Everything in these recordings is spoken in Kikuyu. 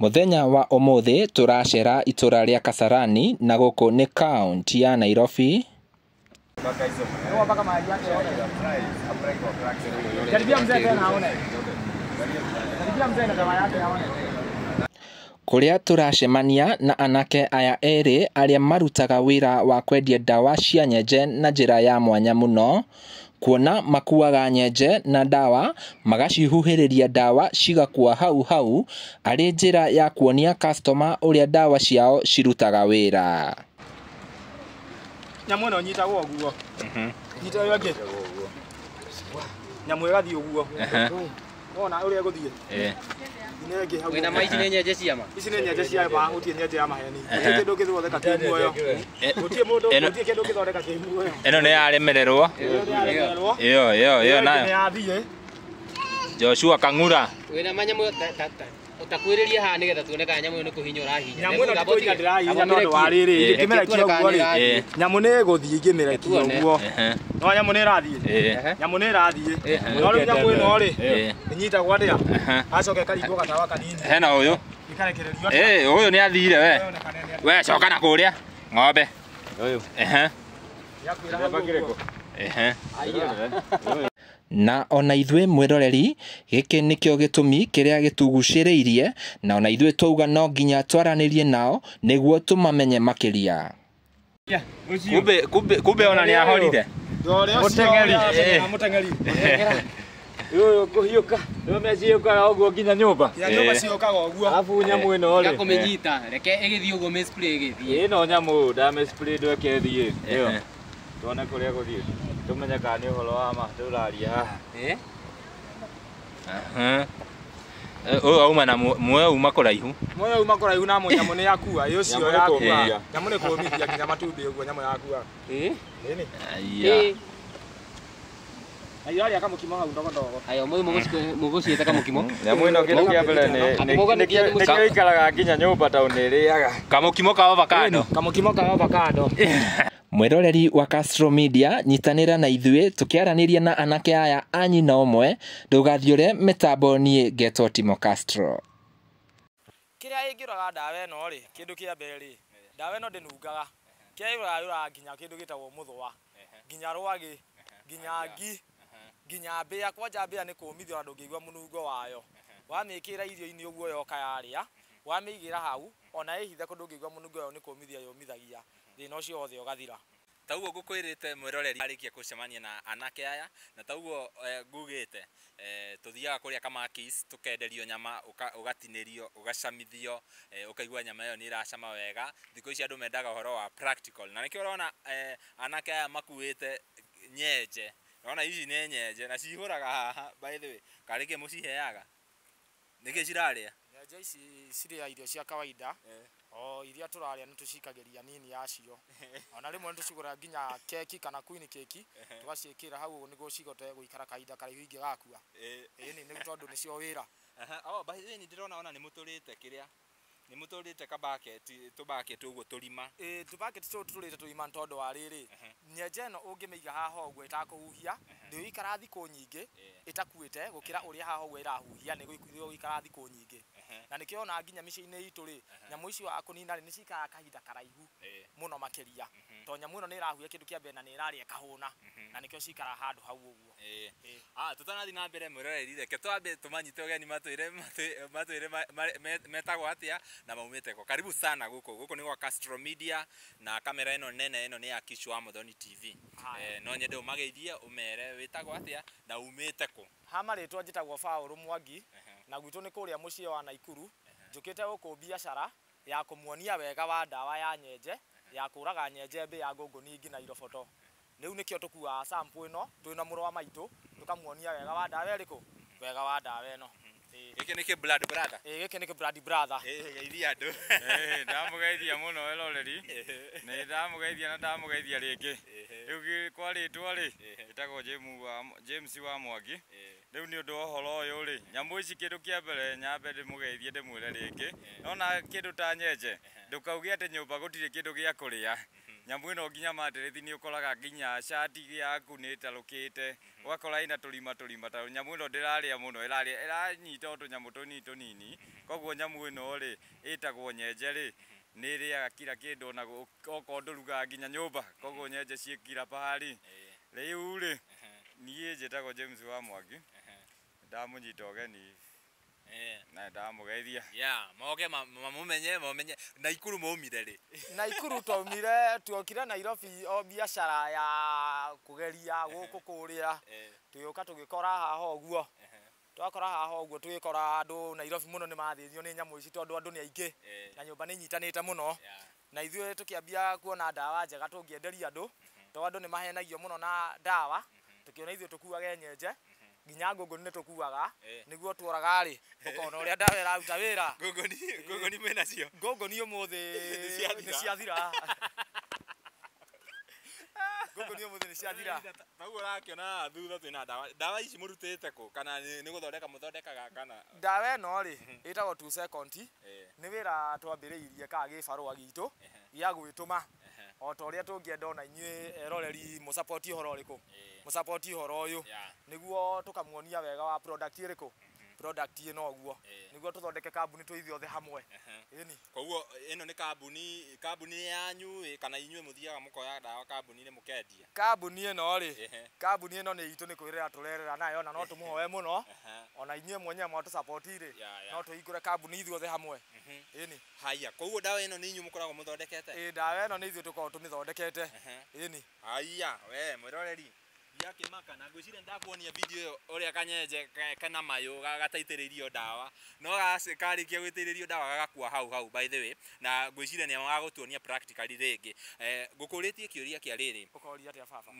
Mũthenya wa ũmũthĩ tũracera itũra rĩa Kasarani na gũkũ nĩ kaunti ya Nairobi. Kũrĩa tũracemania na anake aya erĩ arĩa marutaga wĩra wa kwendia ndawa cia nyenje na njĩra ya mwanya mũno, kuona makuaga nyenje na ndawa magacihuhĩrĩria ndawa cigakua hau hau arĩ njĩra ya kuonia customer ũrĩa ndawa ciao cirutaga wĩra. Nyamũ ĩno nyitagwo ũguo. Nyita ĩyo ĩngĩ. Nyamũ ĩgathiĩ ũguo. Wona ũrĩa ĩgũthiĩ. Wĩna ma ici nĩ nyenje cia ma? Ici nĩ nyenje cia ma, gũtirĩ nyenje ya maheni. Gũtirĩ kĩndũ gĩthondeka kĩ muoyo. Gũtirĩ mũndũ, gũtirĩ kĩndũ gĩthondeka kĩ muoyo. Ĩno nĩ yaremererwo. Ĩyo ĩyo ĩyo nayo. Nĩ yathiĩ. Joshua Kang'ura. Wĩna ma nyamũ utakwĩrĩria haha nĩgetha tuone kana nyamũ ĩyo nĩ kũhinya ũrahinya. Nyamũ ĩno ti kũhinya ndĩrahinya tondũ wa rĩrĩ, ingĩmĩrekia ũguo rĩ, nyamũ nĩ ĩgũthiĩ ingĩmĩrekia ũguo. No nyamũ nĩ ĩrathiĩ. Nyamũ nĩ ĩrathiĩ. No rĩu nyamũ ĩno rĩ, ĩnyitagwo atĩa? Gacoka ĩkaringwo gatawa kanini. Hena ũyũ. Ĩkarekererio. Ũyũ nĩ athire we. We coka na kũrĩa. Ng'ombe. Ũyũ. Na ona ithuĩ mwĩroreri, gĩkĩ nĩkĩo gĩtũmi kĩrĩa gĩtũgucĩrĩirie, na ona ithuĩ twauga no nginya twaranĩrie nao nĩguo tũmamenye makĩria. Kumbe kumbe kumbe ona nĩ ahorire. Mũteng'eri. Mũteng'eri. Ũyũ kũhiũka. Nĩwe ciũkaga ũguo nginya nyũmba. Nginya nyũmba ciũkaga ũguo. Alafu nyamũ ĩno rĩ. Kũmĩnyita, reke ĩgĩthiĩ ũguo mĩ-spray ĩgĩthiĩ. Ĩno nyamũ ndamĩ-spray ndweke ĩthiĩ. Ĩyo. Tuone kũrĩa gũthiĩ. Tumenye kana nĩ ũhoro wa ma tũraria haha. Ũyũ auma na muoyo uma kũraihu. Muoyo uma kũraihu na nyamũ nĩ yakua. Ĩ ũcio yakua. Nyamũ nĩ kũmithia nginya matumbĩ ũguo nyamũ yakua. Ĩni. Aya. Na iraria kamũkimo hau ndogo ndogo. Ayo mũgũciĩta kamũkimo. Nyamũ ĩno kĩndũ kĩa mbere nĩ ĩikaraga nginya nyũmba tondũ nĩ ĩrĩaga. Kamũkimo ka avocado. Kamũkimo ka avocado. Mwĩroreri wa Castro Media, nyitanĩra na ithuĩ tũkĩaranĩria na anake aya a nyina ũmwe, ndũgathiũre mĩtambo niĩ ngetwo Timo Castro. Kĩrĩa ĩngĩũraga ndawa ĩno rĩ, kĩndũ kĩa mbere rĩ, ndawa ĩno ndĩnungaga. Kĩrĩa yũraga yũraga nginya kĩndũ gĩtagwo mũthũa, nginya rwagĩ, nginya ngi, nginya mbĩa. Kwanja mbĩa nĩ kũmithio na ndũngĩigua mũnungo wayo. Wamĩkĩra irio-inĩ ũguo yoka yarĩa, wamĩigĩra hau, ona ĩhithe kũndũ ndũngĩigua mũnungo wayo nĩ kũmithia yũmithagia. Thĩna ũcio wothe ũgathira. Tauguo ngũkwĩrĩte mwĩroreri arĩkia gũcemania na anake aya, na tauguo ngugĩte tũthiaga kũrĩa Kamakis tũkenderio nyama, ũgatinĩrio, ũgacamithio, ũkaigua nyama ĩyo nĩ ĩracama wega. Thikũ ici andũ mendaga ũhoro wa practical, na nĩkĩo ũrona anake aya makuĩte nyenje. Ũrona ici nĩ nyenje na cihũraga haha, by the way, karĩ kĩ mũciheaga? Nĩkĩ cirarĩa? Nyenje ici cirĩaga irio cia kawaida. O iria tũrarĩa nĩ tũcikagĩria nini yacio. Ona rĩmwe nĩ tũcigũraga nginya keki kana queen keki, tũgaciĩkĩra hau nĩguo cihote gũikara kahinda karaihu ingĩgakua. Ĩni nĩ tondũ nĩcio wĩra. Oh, by the way nĩ ndĩrona ona nĩ mũtũrĩte kĩrĩa. Nĩ mũtũrĩte kabaketi, tũbaketi ũguo tũrima. Ĩ tũbaketi tũtũ tũtũrĩte tũrima nĩ tondũ wa rĩrĩ, nyenje ĩno ũngĩmĩiga haha ũguo ĩtakũhuhia, ndĩgũikara thikũ nyingĩ ĩtakuĩte gũkĩra ũrĩa haha ũguo ĩrahuhia, nĩ ĩgũikara thikũ nyingĩ. Na nĩkĩo ona nginya mĩciĩ-inĩ itũ rĩ, nyamũ icio akũnina rĩ, nĩ cikaraga kahinda karaihu mũno makĩria. Tondũ nyamũ ĩno nĩ ĩrahuhia kĩndũ kĩa mbere na nĩ ĩrarĩa ĩkahũna, na nĩkĩo cikaraga handũ hau ũguo. Tũtanathiĩ na mbere mwĩroreri, reke twambe tũmanyite ũgeni matwĩre metagwo atĩa na maumĩte kũ. Karibu sana gũkũ. Gũkũ nĩ gwa Castro Media na kamera ĩno nene ĩno nĩ ya Kichwa Muthoni TV. No nyende ũmageithie ũmere wĩtagwo atĩa na umĩte kũ. Ha marĩtwa njĩtagwo Paũlũ Mwangi, na gwitũ nĩ kũrĩa mũciĩ wa Naikuru. Njũkĩte gũkũ biacara ya kũmuonia wega wa ndawa ya nyenje, ya kũraga nyenje mbĩa, ngũngũni nginya iroboto. Rĩu nĩkĩo tũkuaga sample ĩno twĩna mũrũ wa maitũ, tũkamuonia wega wa ndawa ĩrĩkũ, wega wa ndawa ĩno. Gĩkĩ nĩ kĩ blood brother. Gĩkĩ nĩ kĩ blood brother. Geithia andũ. Ndamũgeithia mũno eroreri. Nĩ ndamũgeithia na ndamũgeithia rĩngĩ. Rĩu kwa rĩtwa rĩ, ĩtagwo James wa Mwangi. Rĩu nĩ ũndũ wa ũhoro ũyũ rĩ, nyamũ ici kĩndũ kĩa mbere nyambe ndĩmũgeithie ndĩmwĩre rĩngĩ. Nona kĩndũ ta nyenje, ndũkauge atĩ nyũmba gũtirĩ kĩndũ gĩa kũrĩa. Nyamũ ĩno nginya matĩrĩthi nĩ ũkoraga nginya cati yaku nĩ ĩtarũkĩte, ũgakora ĩna tũrima tũrima, tondũ nyamũ ĩno ndĩrarĩa mũno, ĩrarĩa ĩranyita o tũnyamũ tũnini tũnini. Koguo nyamũ ĩno rĩ ĩtagwo nyenje rĩ, nĩ ĩrĩaga kila kĩndũ, ona okorwo ndũrugaga nginya nyũmba, koguo nyenje ciĩ kila pahali. Rĩu rĩ, niĩ njĩtagwo James wa Mwangi, ndamũnyita ũgeni na ndamũgeithia. Yeah, moke mamumenye, mamenye Naikuru maumire rĩ? Naikuru twaumire, tuokire Nairobi o biacara ya kugeria gũkũ kũrĩa, tũgĩũka tũgĩkora haha ũguo. Twakora haha ũguo tũgĩkora andũ Nairobi mũno nĩ mathĩnio nĩ nyamũ ici, tondũ andũ nĩ aingĩ na nyũmba nĩ inyitanĩte mũno. Na ithuĩ tũkĩambia kuona ndawa njega tũngĩenderia andũ, tondũ andũ nĩ mahenagio mũno na ndawa. Tũkĩona ithuĩ tũkuage nyenje, nginya ngũngũni nĩ tũkuaga, nĩguo tuoraga rĩ, ũkona ũrĩa ndawa ĩraruta wĩra. Ngũngũni, ngũngũni mwĩna cio? Ngũngũni ũmũthĩ nĩ ciathira. Ngũngũni ũmũthĩ nĩ ciathira. Taguo ũrakĩona haha thutha twĩna ndawa. Ndawa ici mũrutĩte kũ? Kana nĩ gũthondeka mũthondekaga kana? Ndawa ĩno rĩ, ĩtagwo 2 second. Nĩ wĩra twambĩrĩirie kana gĩbarũa gitũ gĩa gwĩtũma. O ta ũrĩa tũngĩenda ona inyuĩ eroreri mũsupport ũhoro ũrĩkũ? Mũsupport ũhoro ũyũ. Nĩguo tũkamuonia wega wa product ĩrĩkũ? Product ĩno ũguo. Nĩguo tũthondeke kambuni twĩ ithuothe hamwe. Ĩni. Koguo ĩno nĩ kambuni, kambuni yanyu kana inyuĩ mũthiaga mũkoya ndawa kambuni-inĩ mũkendia? Kambuni ĩno rĩ, kambuni ĩno nĩ itũ, nĩ kwĩrĩra tũrerera nayo, na no tũmũhoe mũno. Ona inyuĩ mwenyewe mwatũsupport rĩ, no tũhingũre kambuni ithuothe hamwe. Ĩni. Haya, koguo ndawa ĩno nĩ inyuĩ mũkoragwo mũthondekete? Ĩ, ndawa ĩno nĩ ithuĩ tũkoragwo tũmĩthondekete. Ĩni. Haya, we mwĩroreri, ndiakĩmaka na ngwĩciria ndakuonia video ĩyo ũrĩa kanyenje kena mayũ gataitĩrĩirio ndawa, no karĩkia gũitĩrĩrio ndawa gagakua hau hau, by the way, na ngwĩciria nĩ agũtuonia practically rĩngĩ. Ngũkũrĩtie kĩũria kĩa rĩrĩ. Ũkoria atĩa baba?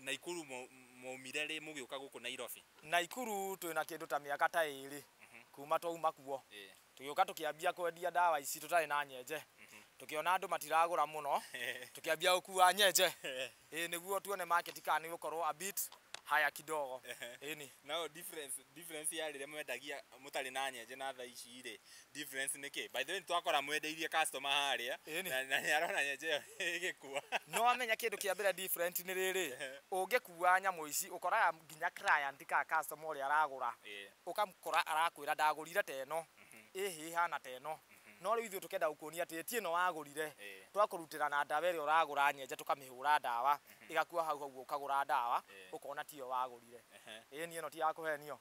Naikuru mwaumire rĩ mũgĩũka gũkũ Nairobi? Naikuru twĩna kĩndũ ta mĩaka ta 2 kuma twauma kuo. Tũgĩũka tũkĩambia kwendia ndawa ici tũtarĩ na nyenje. Tũkĩona andũ matiragũra mũno, tũkĩambia gũkua nyenje. Ĩ, nĩguo tuone market kana nĩ gũkorwo a bit haya kidogo. Ĩni. No difference ya rĩrĩa mwendagia mũtarĩ na nyenje na thaa ici rĩ, difference nĩ kĩ? By the way, nĩtwakora mwendeirie customer harĩa, na nĩ arona nyenje ĩyo ĩgĩkua. No amenya kĩndũ kĩa mbere different nĩ rĩrĩ, ũngĩkua nyamũ ici ũkoraga nginya client ka customer ũrĩa aragũra, ũkamũkora arakwĩra ndagũrire ta ĩno, ĩhĩ ĩhana ta ĩno. No rĩu ithuĩ tũkenda gũkuonia atĩ ti ĩno wagũrire, twakũrutĩra na ndawa ĩrĩa ũragũra nyenje tũkamĩhũra ndawa, ĩgakua hau hau ũkagũra ndawa, ũkona tiyo wagũrire. Ĩni, ĩno ti ya kũhenio.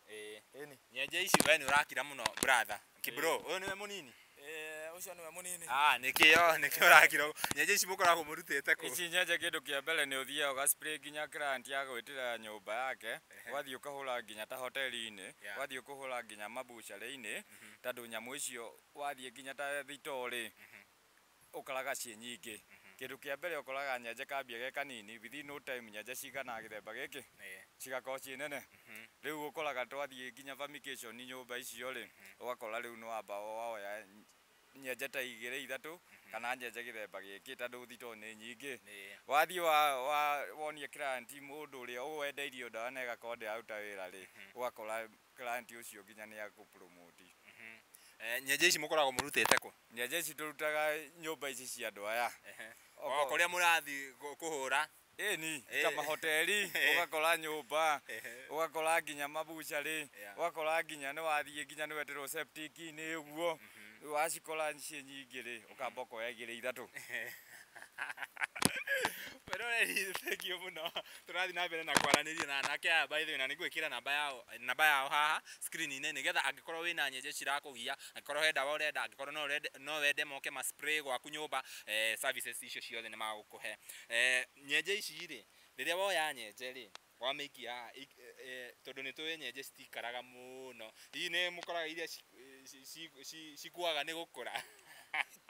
Ĩni. Nyenje ici we nĩ ũrakira mũno brother. Kibro, ũyũ nĩwe mũnini? Ũcio nĩwe mũnini. Nĩkĩo, nĩkĩo ũrakira ũguo. Nyenje ici mũkoragwo mũrutĩte kũ? Ici nyenje kĩndũ kĩa mbere nĩ ũthiaga ũga spray nginya client ya gwĩtĩra nyũmba yake, ũgathiĩ ũkahũra nginya ta hoteli-inĩ, ũgathiĩ ũkahũra nginya mabucarĩ-inĩ, tondũ nyamũ icio wathiĩ nginya ta thitoo rĩ, ũkoraga ciĩ nyingĩ. Kĩndũ kĩa mbere ũkoraga nyenje kambia ge kanini, within no time nyenje cigana gĩthemba gĩkĩ, cigakorwo ciĩ nene. Rĩu ũkoraga twathiĩ nginya fumigation nyũmba icio rĩ, ũgakora rĩu nĩ wamba woya nyenje ta 2 3 kana nyenje gĩthemba gĩkĩ, tondũ thitoo nĩ nyingĩ. Wathiĩ wonia client mũndũ ũrĩa ũwendeirio ndawa na ĩgakorwo ndĩraruta wĩra rĩ, ũgakora client ũcio nginya nĩ akũpromote. Nyenje ici mũkoragwo mũrutĩte kũ? Nyenje ici tũrutaga nyũmba ici cia andũ aya. O kũrĩa mũrathiĩ kũhũra? Ĩni, ta mahoteli, ũgakora nyũmba, ũgakora nginya mabucarĩ, ũgakora nginya nĩ wathiĩ nginya nĩ weterwo septic-inĩ ũguo, wacikora ciĩ nyingĩ rĩ, ũkamba ũkoya 2 3. Mwĩroreri, thank you mũno. Tũrathiĩ na mbere na kwaranĩria na anake aya by the way, na nĩngwĩkĩra namba yao haha screen-inĩ, nĩgetha angĩkorwo wĩna nyenje cirakũgia, angĩkorwo he ndawa ũrenda, angĩkorwo no wende moke ma spray gwaku nyũmba, services icio ciothe nĩ magũkũhe. Nyenje ici rĩ, rĩrĩa woya nyenje rĩ, wamĩikia haha, tondũ nĩ tũĩ nyenje citikaraga mũno, hihi nĩ mũkoraga iria cikuaga nĩ gũkũra?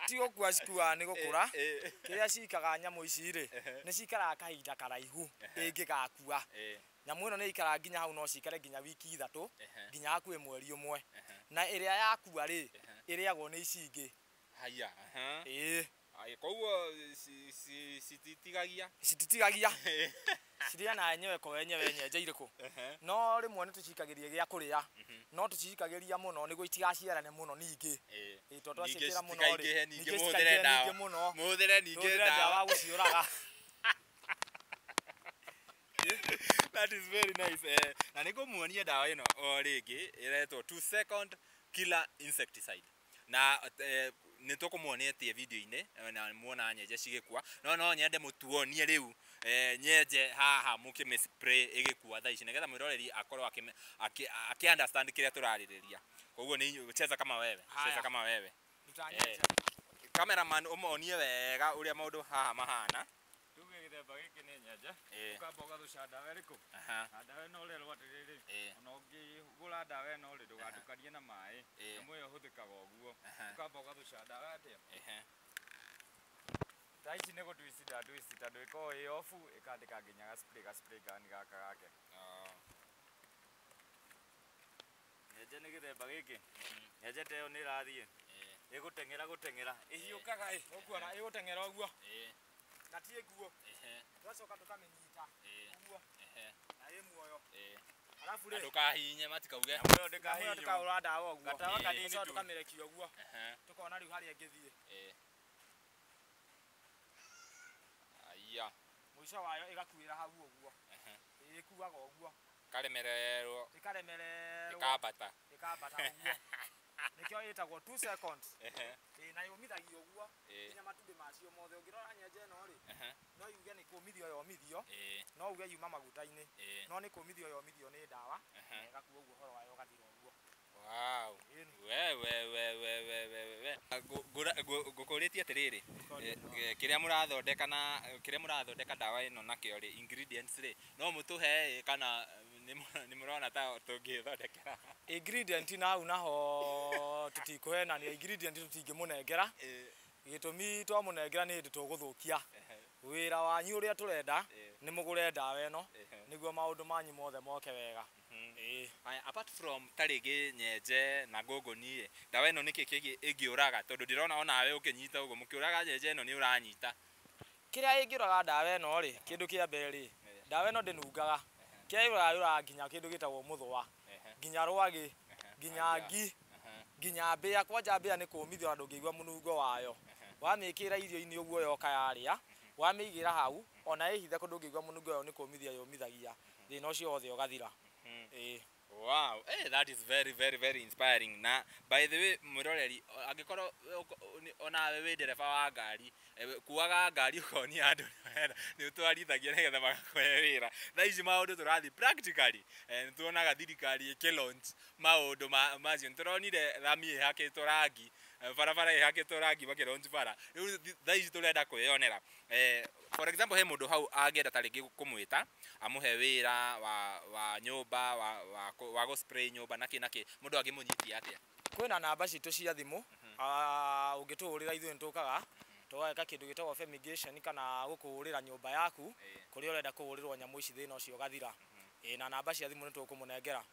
Ti gũkua cikuaga nĩ gũkũra. Kĩrĩa cikaga nyamũ ici rĩ, nĩ cikaraga kahinda karaihu ĩngĩgakua. Nyamũ ĩno nĩ ĩikaraga nginya hau, no cikare nginya wiki 3, nginya hakuhĩ mweri ũmwe. Na ĩrĩa yakua rĩ, ĩrĩagwo nĩ ici ingĩ. Haya. Ĩĩ. Aya, koguo cititigagia? Cititigagia. Cirĩanaga enyewe kwa enyewe nyenje irĩkũ. No rĩmwe nĩ tũcikagĩria gĩa kũrĩa, No tũcikagĩria mũno nĩguo itigaciarane mũno ningĩ. Tondũ twacikĩra mũno rĩ, ningĩ mũhũthĩre ndawa mũno. Mũhũthĩre ningĩ ndawa gũciũraga. That is very nice. Na nĩngũmuonia ndawa ĩno o rĩngĩ ĩretwo 2 second killer insecticide. Na nĩ tũkũmuonetie video-inĩ na muona nyenje cigĩkua, no nyende mũtuonie rĩu nyenje haha mũkĩmĩ spray ĩgĩkua thaa ici nĩgetha mwĩroreri akorwo akĩ understand kĩrĩa tũrarĩrĩria. Koguo nĩ cheza kama wewe, cheza kama wewe. Cameraman ũmonie wega ũrĩa maũndũ haha mahana. Tuge gĩthemba gĩkĩ nĩ nyenje, ũkamba ũgathũca ndawa ĩrĩkũ? Na ndawa ĩno ũrerwo atĩrĩrĩ, ona ũngĩgũra ndawa ĩno rĩ, ndũgatukanie na maĩ, nyamũ ĩyo ĩhũthĩkaga ũguo. Ũkamba ũgathũca ndawa atĩa? Thaa ici nĩ gũtwist ndatwist tondũ ĩkoragwo ĩ off ĩkandĩka nginya ga spray gun gaka gake. Nyenje nĩ gĩthemba gĩkĩ. Nyenje ta ĩyo nĩ ĩrathiĩ. Ĩgũteng'era gũteng'era. Ĩhiũkaga ĩ. Ũkuona ĩgũteng'era ũguo. Na ti ĩguo. Tũgacoka tũkamĩnyita ũguo. Na ĩ muoyo. Arabu rĩ, ndũkahihinye matikauge. Nyamũ ĩyo ndĩkahihinywo. Tũkahũra ndawa ũguo. Gatawa kanini tu. Tũkamĩrekia ũguo. Tũkona rĩu harĩa ĩngĩthiĩ. Aya. Mũico wayo ĩgakuĩra hau ũguo. Ĩkuaga ũguo. Ĩkaremererwo. Ĩkaremererwo. Ĩkambata. Ĩkambata ũguo. Nĩkĩo ĩtagwo 2 seconds. Na yũmithagio ũguo nginya matumbĩ macio mothe. Ũngĩrora nyenje ĩno rĩ, no yuge nĩ kũmithio yomithio, no uge yuma maguta-inĩ, no nĩ kũmithio yomithio nĩ ndawa, na ĩgakua ũguo ũhoro wayo ũgathira ũguo. Wow. We we we we we we we. Ngũkũrĩtie atĩrĩrĩ, kĩrĩa mũrathondeka na kĩrĩa mũrathondeka ndawa ĩno nakĩo rĩ, ingredients rĩ, no mũtũhe kana nĩ mũrona ta tũngĩthondekera? Ingredient na hau naho tũtikũhenania, ingredient tũtingĩmũnengera. Gĩtũmi twamũnengera nĩ hĩndĩ tũgũthũkia. Wĩra wanyu ũrĩa tũrenda nĩ mũgũre ndawa ĩno nĩguo maũndũ manyu mothe moke wega. Apart from ta rĩngĩ nyenje na ngũngũni rĩ, ndawa ĩno nĩkĩ kĩngĩ ĩngĩũraga? Tondũ ndĩrona onawe ũkĩnyita ũguo, mũkĩũraga nyenje ĩno nĩ ũranyita. Kĩrĩa ĩngĩũraga ndawa ĩno rĩ, kĩndũ kĩa mbere rĩ, ndawa ĩno ndĩnungaga. Kĩrĩa yũragaga yũragaga nginya kĩndũ gĩtagwo mũthũa, nginya rwagĩ, nginya ngi, nginya mbĩa. Kwanja mbĩa nĩ kũmithio na ndũngĩigua mũnungo wayo. Wamĩkĩra irio-inĩ ũguo yoka yarĩa, wamĩigĩra hau, ona ĩhithe kũndũ ndũngĩigua mũnungo wayo nĩ kũmithia yũmithagia. Thĩna ũcio wothe ũgathira. Wow, that is very very very inspiring. Na by the way, mwĩroreri, angĩkorwo onawe wĩ ndereba wa ngari, kuaga ngari ũkonia andũ nĩ ũtwarithagia nĩgetha magakũhe wĩra. Thaa ici maũndũ tũrathiĩ practically, nĩ tuonaga thirikari ĩkĩ launch maũndũ macio. Nĩ tũronire rami ĩhakĩtwo rangi, barabara ĩhakĩtwo rangi makĩ launch bara. Rĩu thaa ici tũrenda kwĩyonera. For example, he mũndũ hau angĩenda ta rĩngĩ kũmwĩta amũhe wĩra wa nyũmba, wa gũ spray nyũmba na kĩ na kĩ, mũndũ angĩmũnyitia atĩa? Kwĩna namba citũ cia thimũ, ũngĩtũhũrĩra ithuĩ nĩtũkaga tũgeka kĩndũ gĩtagwo fumigation kana gũkũhũrĩra nyũmba yaku kũrĩa ũrenda kũhũrĩrwo nyamũ ici thĩna ũcio ũgathira. Na namba cia thimũ nĩtũkũmũnengera.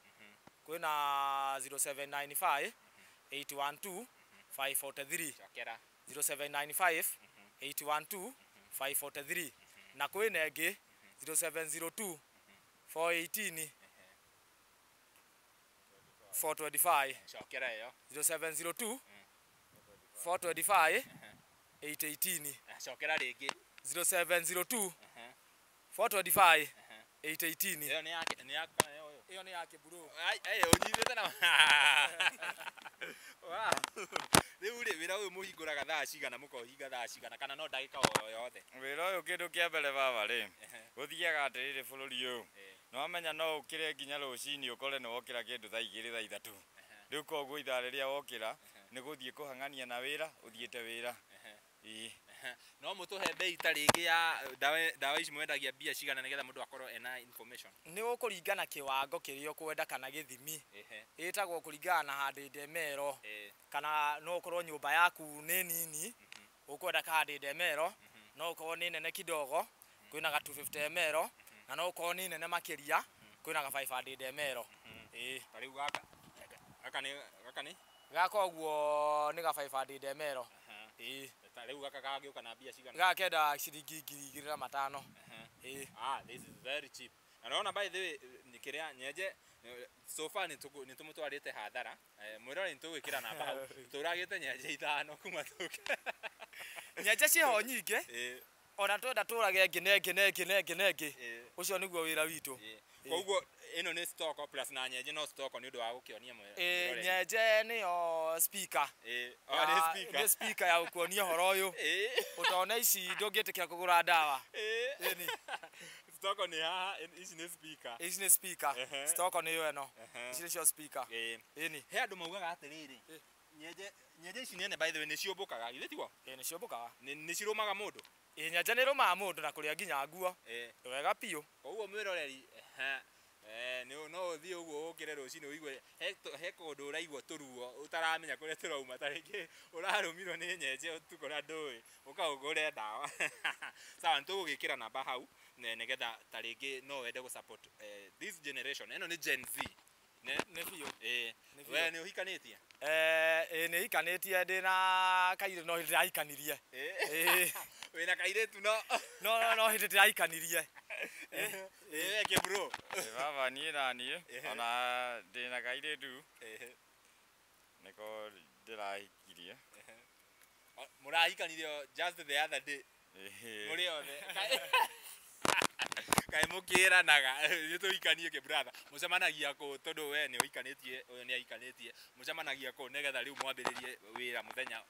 Kwĩna 0795 812 543. Cokera. 0795 812 543. Na kwĩna ĩngĩ 0702 418 425. Cokera ĩyo. 0702 425 818. Cokera rĩngĩ. 0702 425 818. Ĩyo nĩ yake, nĩ yaku kana nĩ ũyũ? Ĩyo nĩ yake bro. Ai, ũnyitĩte na Wow. Rĩu rĩ, wĩra ũyũ mũhingũraga thaa cigana, mũkohinga thaa cigana kana no ndagĩka o yothe? Wĩra ũyũ kĩndũ kĩa mbere baba rĩ, gũthiaga atĩrĩrĩ bũrũri ũyũ. Nĩ wamenya no ũkĩre nginya rũcinĩ ũkore nĩ wokĩra kĩndũ thaa igĩrĩ thaa ithatũ. Rĩu koguo ithaa rĩrĩa wokĩra nĩ gũthiĩ kũhang'ania na wĩra, ũthiĩte wĩra. No mũtũhe bei ta rĩngĩ ya ndawa ici mwendagia mbia cigana nĩgetha mũndũ akorwo ena information? Nĩ ũkũringana kĩwango kĩrĩa ũkwenda kana gĩthimi. Ĩtagwo kũringana na handũ mero, kana no ũkorwo nyũmba yaku nĩ nini, ũkwenda ka handũ mero, no ũkorwo nĩ nene kidogo, kwĩna ga 250 ml, na no ũkorwo nĩ nene makĩria, kwĩna ga 500 ml. Ta rĩu gaka nĩ gaka nĩ? Gaka ũguo nĩ ga 500 ml. Ta rĩu gaka gagĩũka na mbia cigana? Gaka kenda ciringi 2500. Ah, this is very cheap. Na naona by the way, kĩrĩa nyenje So far nĩ tũmũtwarĩte hathara. Mwĩrore nĩ tũgwĩkĩra namba hau. Tũragĩte nyenje 5 kuma tũke. Nyenje ciĩho nyingĩ. Ona twenda tũrage ĩngĩ na ĩngĩ na ĩngĩ na ĩngĩ na ĩngĩ. Ũcio nĩguo wĩra witũ. Koguo ĩno nĩ stock plus na nyenje no stock nĩ ũndũ wa gũkĩonia mwĩrore. Nyenje nĩyo speaker. Nĩ speaker. Nĩ speaker ya gũkuonia ũhoro ũyũ. Ũtona ici ndũngĩtĩkĩra kũgũra ndawa. Stock nĩ haha, ici nĩ speaker. Ici nĩ speaker. Stock nĩyo ĩno. Ici nĩcio speaker. Ĩni. He andũ maugaga atĩrĩrĩ. Nyenje ici nene by the way nĩ ciũmbũkaga, githĩ tiguo? Nĩ ciũmbũkaga. Nĩ cirũmaga mũndũ? Nyenje nĩ ĩrũmaga mũndũ na kũrĩa nginya nguo. Wega biũ. Koguo mwĩroreri, no ũthiĩ ũguo ũkĩre rũcinĩ ũigue he kũndũ ũraigua tũruo ũtaramenya kũrĩa tũrauma, ta rĩngĩ ũrarũmirwo nĩ nyenje ũtukũ na ndũĩ, ũkaũgũre ndawa. Sawa, nĩ tũgũgĩkĩra namba hau nĩgetha ta rĩngĩ no wende gũ support this generation. Ĩno nĩ Gen Z. Nĩ biũ. We nĩ ũhikanĩtie? Nĩ hikanĩtie, ndĩna kairĩtu no hĩndĩ ndĩrahikanirie. Wĩna kairĩtu no? No no hĩndĩ ndĩrahikanirie. We kĩbro. Baba niĩ na niĩ ona ndĩna kairĩtu nĩko ndĩrahikirie. Mũrahikanirie just the other day? Mũrĩ othe? Kaĩ mũkĩranaga nĩ tũhikanie kĩ brother? Mũcemanagia kũ tondũ we nĩ ũhikanĩtie, ũyũ nĩ ahikanĩtie. Mũcemanagia kũ nĩgetha rĩu mwambĩrĩrie wĩra mũthenya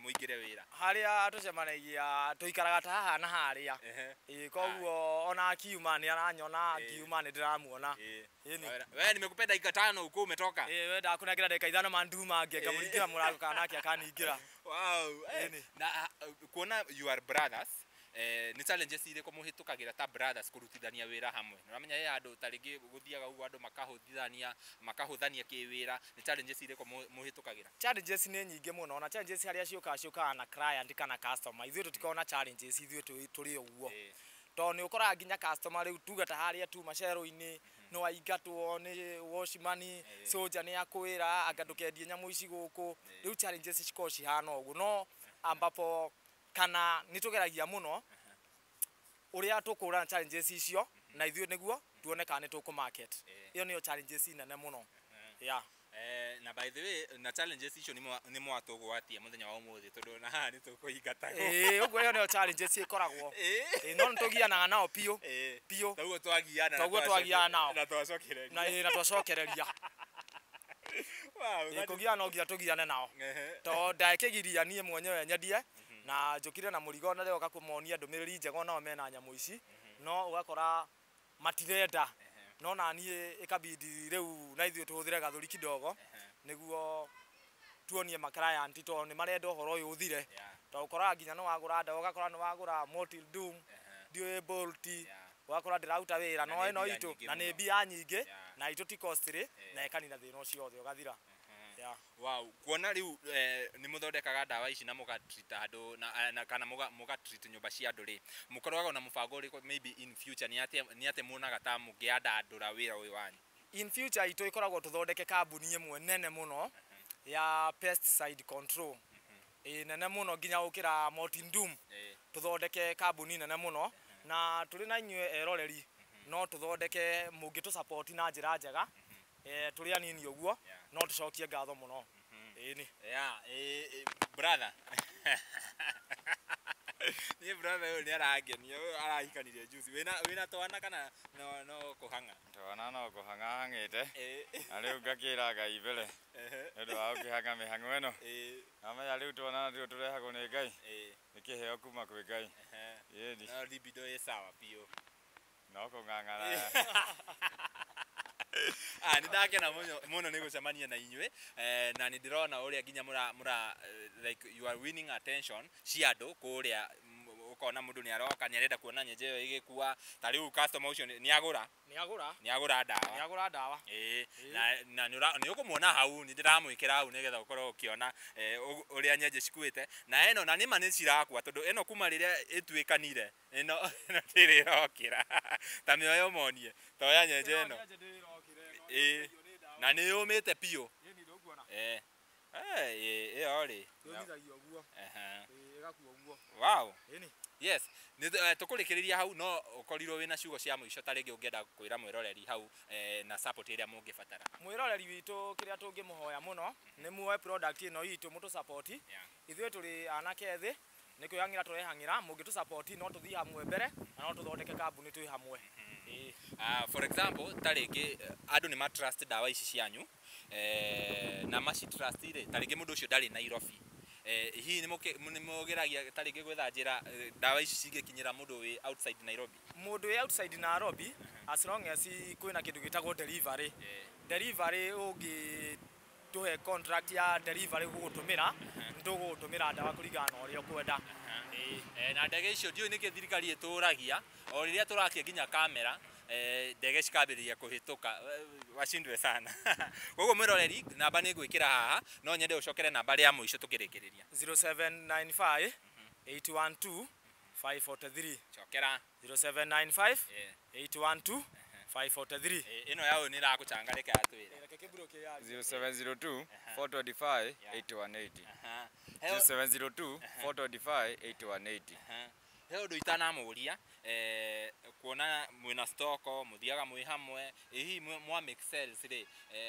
mũingĩre wĩra? Harĩa tũcemanagia tũikaraga ta haha na harĩa. Koguo ona akiuma nĩ aranyona, ngiuma nĩ ndĩramuona. We nimekupenda dakika 5 huko umetoka. We ndakũnengera dakika 5 ma nduma ngĩ ngamũringĩra mũrango kana nake akaningĩra. Wow. Na kuona you are brothers, nĩ challenges irĩkũ mũhĩtũkagĩra ta brothers kũrutithania wĩra hamwe? Nĩ ũramenya he handũ ta rĩngĩ gũthiaga ũguo andũ makahũthania kĩwĩra, nĩ challenges irĩkũ mũhĩtũkagĩra? Challenges nĩ nyingĩ mũno, na challenges harĩa ciũkaga ciũkaga na client kana customer. Ithuĩ tũtikoragwo na challenges, ithuĩ tũrĩ ũguo. Tondũ nĩ ũkoraga nginya customer rĩu tuge ta harĩa tu macero-inĩ no aingatwo nĩ watchman, soldier nĩ akwĩra anga ndũkendie nyamũ ici gũkũ. Rĩu challenges cikoragwo cihana ũguo, no ambapo kana nĩ tũgeragia mũno ũrĩa tũkũhũrana challenges icio na ithuĩ nĩguo tuone kana nĩ tũkũ market. Ĩyo nĩyo challenges nene mũno. Yeah. Na by the way, na challenges icio nĩ mwatũgwatia mũthenya wa ũmũthĩ tondũ na haha nĩ tũkũingatagwo. Ũguo ĩyo nĩyo challenges ĩkoragwo. No nĩ tũgianaga nao biũ. Biũ. Toguo twagiana. Toguo twagiana nao. Na twacokereria. Na twacokereria. Kũgiana no nginya tũgiane nao. Tondũ ndakĩgiria niĩ mwenyewe nyendie na njũkire na mũrigo na rĩo kũmonia ndũmĩrĩri njega nao mena nyamũ ici, no ũgakora matirenda. No na niĩ ĩkabidi rĩu na ithuĩ tũhũthĩre gathũri kidogo nĩguo tuonie ma client tondũ nĩ marenda ũhoro ũyũ ũthire. Tondũ ũkoraga nginya nĩ wagũra ndawa, ũgakora nĩ wagũra Motil Doom, ndiũĩ Bolt, ũgakora ndĩraruta wĩra no ĩno itũ na nĩ mbia nyingĩ na itũ ti costly na ĩkanina thĩna ũcio wothe ũgathira. Wow, kuona rĩu nĩ mũthondekaga ndawa ici na mũgatreat andũ na kana mũgatreat nyũmba cia andũ rĩ, mũkoragwo na mũbango ũrĩkũ maybe in future nĩ atĩa muonaga ta mũngĩandandũra wĩra ũyũ wanyu? In future itũ ĩkoragwo tũthondeke kambuni ĩmwe nene mũno ya pesticide control. Nene mũno nginya gũkĩra Mortin Doom. Tũthondeke kambuni nene mũno na tũrĩ na inyuĩ eroreri no tũthondeke mũngĩtũ support na njĩra njega. Tũrĩ anini ũguo no tũcokie ngatho mũno. Ĩni. Yeah, brother. Ni brother ũyũ nĩ arangenia, ũyũ arahikanirie juzi. Wĩna twana kana no kũhang'a? Twana no kũhang'a hang'ĩte. Na rĩu ngakĩra Ngai mbere nĩ ũndũ wa gũkĩhang'a mĩhang'o ĩno. Namenya rĩu twana natuo tũrehagwo nĩ Ngai. Nĩ kĩheo kuma kwĩ Ngai. Ĩni. No libido ĩ sawa biũ. No kũng'ang'ana. Nĩ ndakena mũno nĩ gũcemania na inyuĩ, na nĩ ndĩrona ũrĩa nginya mũra like you are winning attention cia andũ kũrĩa, ũkona mũndũ nĩ aroka nĩ arenda kuona nyenje ĩyo ĩgĩkua, ta rĩu customer ũcio nĩ agũra. Nĩ agũra. Nĩ agũra ndawa. Nĩ agũra ndawa. Na nĩ ũkũmuona hau, nĩ ndĩramwĩkĩra hau nĩgetha ũkorwo ũkĩona ũrĩa nyenje cikuĩte. Na ĩno na nĩma nĩ cirakua tondũ ĩno kuma rĩrĩa ĩtuĩkanire ĩno ndĩrĩ ĩrokĩra. Ta mĩoyo monie, ta oya nyenje ĩno. Na nĩ yũmĩte biũ. Ĩyo rĩ. Yũmithagio ũguo. Ĩgakuo ũguo. Wow. Ĩni. Yes, tũkũrĩkĩrĩria hau no ũkorirwo wĩna ciugo cia mũico ta rĩngĩ ũngĩenda kwĩra mwĩroreri hau na support ĩrĩa mũngĩbatara. Mwĩroreri witũ kĩrĩa tũngĩmũhoya mũno nĩ muoe product ĩno itũ mũtũ support. Ithuĩ tũrĩ anake ethĩ nĩ kwĩhang'ĩra tũrehang'ĩra, mũngĩtũ support no tũthiĩ hamwe mbere na no tũthondeke kambuni twĩ hamwe. For example ta rĩngĩ andũ nĩ ma trust ndawa ici cianyu na maci trust rĩ, ta rĩngĩ mũndũ ũcio ndarĩ Nairobi. Hihi nĩ mũgeragia ta rĩngĩ gwetha njĩra ndawa ici cingĩkinyĩra mũndũ wĩ outside Nairobi? Mũndũ wĩ outside Nairobi as long as kwĩna kĩndũ gĩtagwo delivery. Delivery ũngĩtũhe contract ya delivery gũgũtũmĩra, nĩtũgũgũtũmĩra ndawa kũringana na ũrĩa ũkwenda. Na ndege icio ndiũĩ nĩkĩ thirikari ĩtũragia o rĩrĩa tũrakia nginya kamera ndege cikambĩrĩria kũhĩtũka, washindwe sana. Koguo mwĩroreri namba nĩ ngwĩkĩra haha, no nyende ũcokere namba rĩa mũico tũkĩrĩkĩrĩria. 0795 812 543. Cokera. 0795 812 543. Ĩno ya ũyũ nĩ ĩragũcanga, reke atwĩre. 0702 425 8180. 0702 425 8180. He ũndũ itanamũria, kuona mwĩna stoko mũthiaga mwĩ hamwe, hihi mwa make sales rĩ,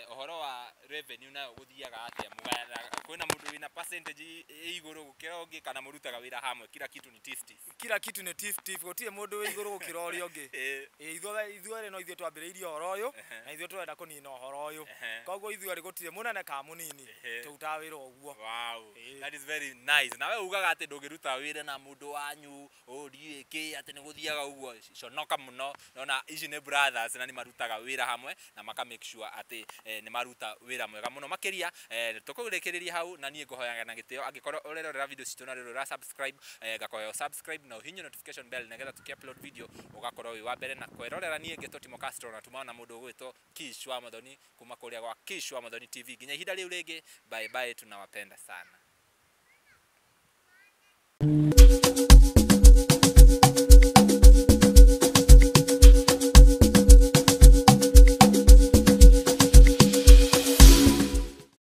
ũhoro wa revenue nayo gũthiaga atĩa? Mũgayanaga kwĩna mũndũ wĩna percentage ĩ igũrũ gũkĩra ũngĩ kana mũrutaga wĩra hamwe kila kitu ni tif tif? Kila kitu ni tif tif, gũtirĩ mũndũ wĩ igũrũ gũkĩra ũrĩa ũngĩ. Ithuerĩ no ithuĩ twambĩrĩirie ũhoro ũyũ na ithuĩ tũrenda kũnina ũhoro ũyũ, koguo ithuerĩ gũtirĩ mũnene kana mũnini, tũrutaga wĩra ũguo. Wow, that is very nice. Nawe ugaga atĩ ndũngĩruta wĩra na mũndũ wanyu ũriĩ kĩ atĩ nĩ gũthiaga ũguo, conoka mũno. Nona ici nĩ brothers na nĩ marutaga wĩra hamwe na maka make sure atĩ nĩ maruta wĩra mwega mũno makĩria. Tũkũrĩkĩrĩria hau na niĩ ngũhoyaga na gĩtĩo angĩkorwo ũrerorera video citũ na rĩrĩ ũra subscribe, ngakũhoya subscribe na ũhihinye notification bell nĩgetha tũkĩ upload video ũgakorwo wĩ wa mbere na kwĩrorera. Niĩ ngĩtwo Timo Castro na tumaona mũndũ ũgwĩtwo Kish wa Muthoni kuma kũrĩa gwa Kish wa Muthoni TV. Nginya ihinda rĩu rĩngĩ, bye bye, tunawapenda sana.